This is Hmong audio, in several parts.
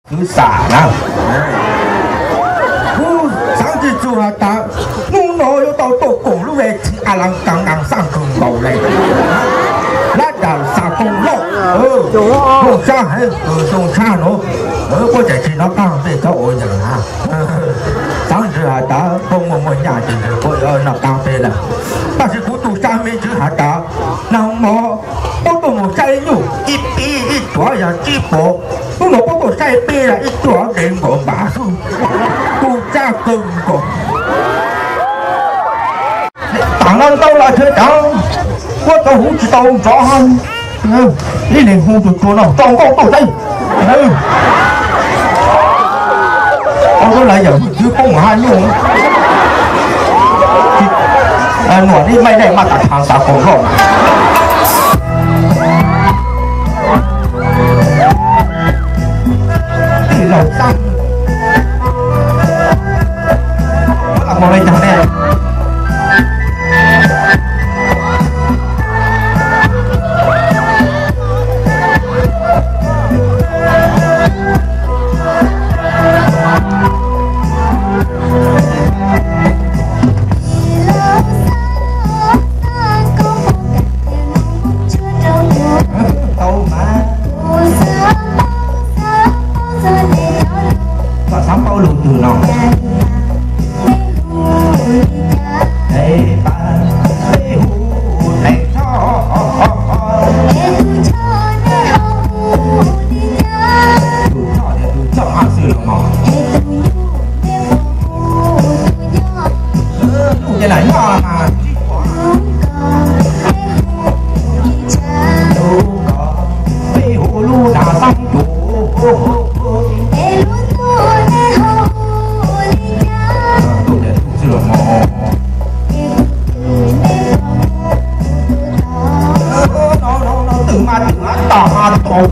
Kwv xam na, kuv xaav ntsis txug has tas hnub no yuav tau tuaj koom lub ej thim a la kas nas xaj kawg nkaus le, lab dam xam koom loj, zoo sab heev, zoo sab nuav, puab tseem tsi nov qaab peb cov ua yawg na. Xaav ntsis has tas puab muaj muaj nyaj ces puab yuav noj qaab peb lawm. Tab sis kuv tug sab me ntsis has tas nag hmo puab tuaj moog saib nyuj ib pib ib tuav yog tsib puas, hnub no puab tuaj saib peb ib tuav dev nkaus npam xwb, kuv tsab kawg nkaus. Taam no ntau los tsawg tsav, puab tau huv tsis tau nrov, ib leeg hu tsuag tsuag no tso nkauj tuaj saib. Lawv yawm hu twv poob hab nyuj, nuam li maj dej maj tas thav xav koom loj. Tij laug Xab, puab los mus le caag ne? Tau mas. Koj xaav paub lug twg no? Es pab peb hu neeg txhob. Tus txhob tias tus txhob hab xwb los mas. Lub ces lam nyob mas. Lub ko peb hu lub nas xab tus. Tus ces tus xwb los mas. No no no, twm mas twm mas tom mas tom.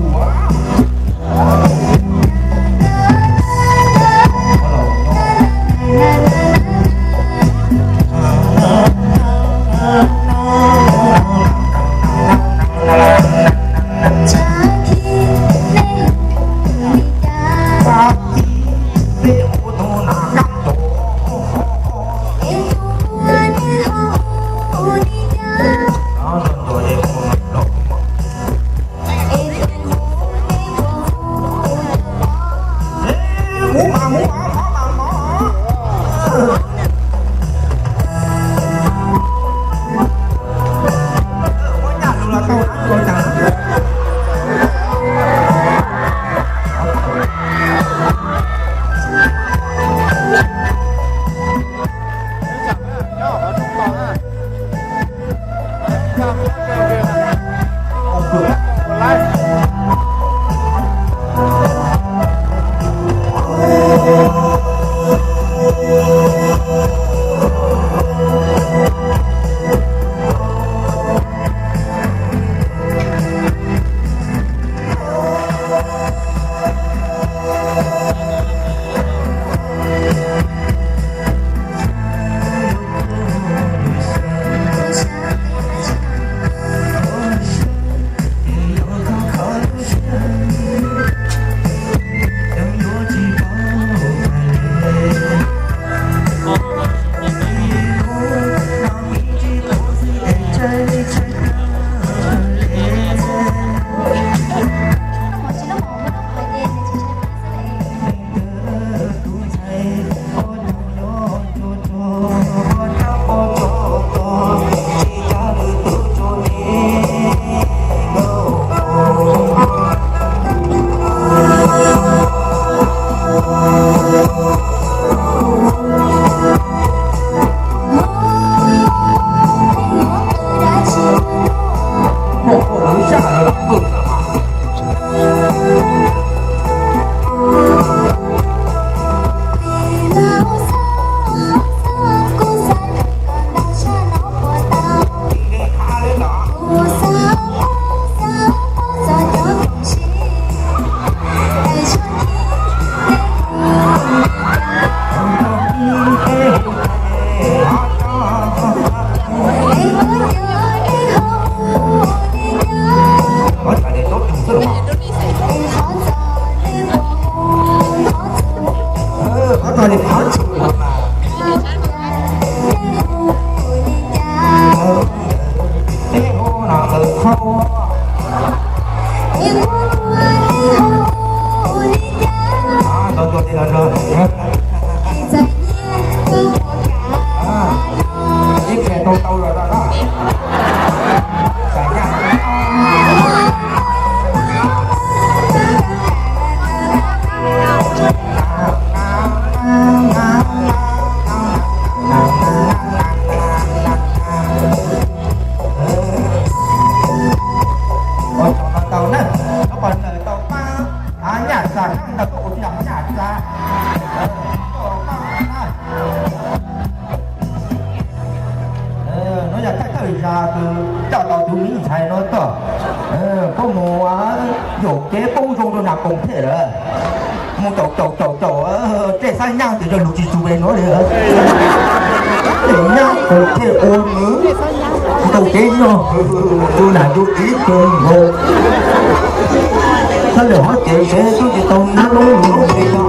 Ib txhia tau tau los no. Ua tsaug ntau na, koj pom ntawm tau pab nyaj txag kab ntawm koj ua tij nyaj txag. Nuav yog thawj thawj zag kws coj tau tus miv ntxhais nuav tuaj, puab mus yuam kev poob zoo rua nam koom thej lawm. Mus caum caum caum caum, tej xab nyaj tes yog lug tsis tsug le nuav li. Tej nyab koom thej ua nws tau kev nyog, tus nam tus txiv kawg nkaus. Sab lwm hov ces tsev tub tsis tau nab lub lub li no.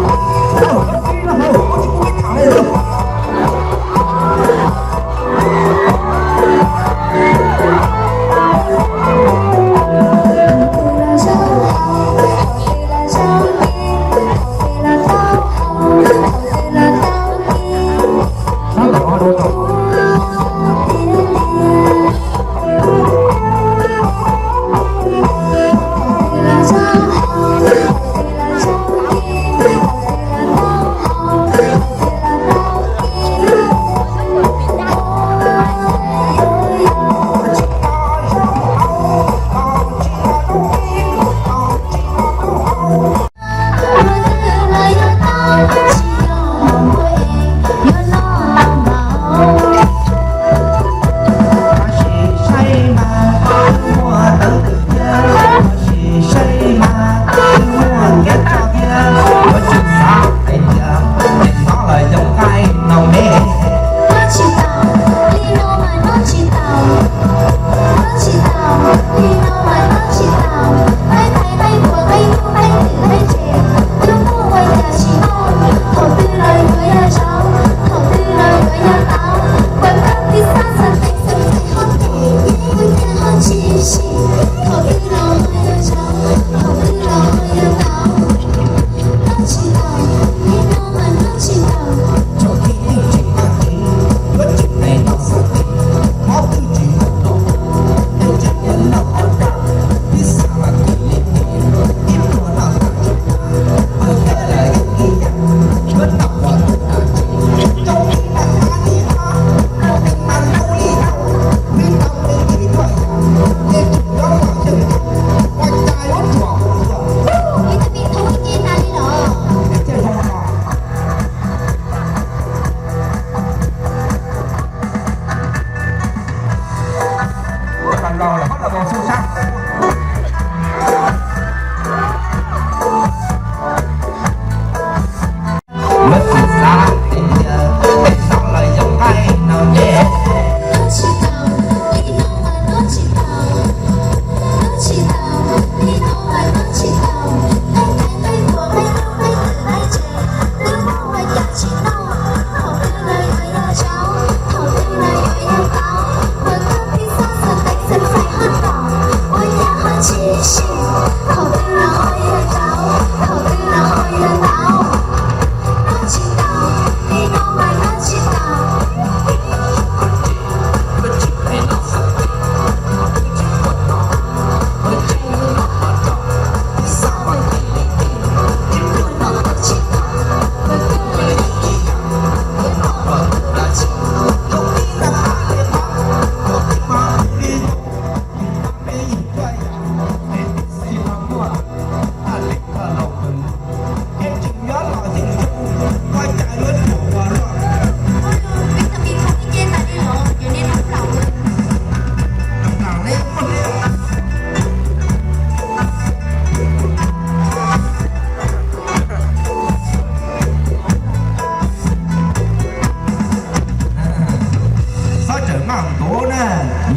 Xob tseem maj ntuv na,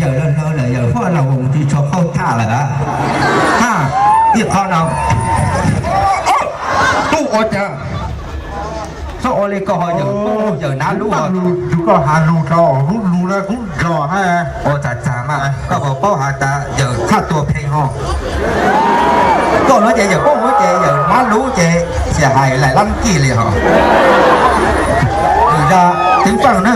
yawm laug laug lawm yawm huaj laug voos tsis tshua qaug tham lawm a. Ha, ib qho no, tub ua cas Txhob ua li koj ho yawm, yawm nab lub. Tus koj has lus rau lub lus na kuv nrog ha. Ua txav txav mas koj puas paub has tas yawm txhaj tua pheej ho. Koj no ces yawm paub huv ces yawm nab lub ces xia hais laim lab kij li ho. Yog teev feej na.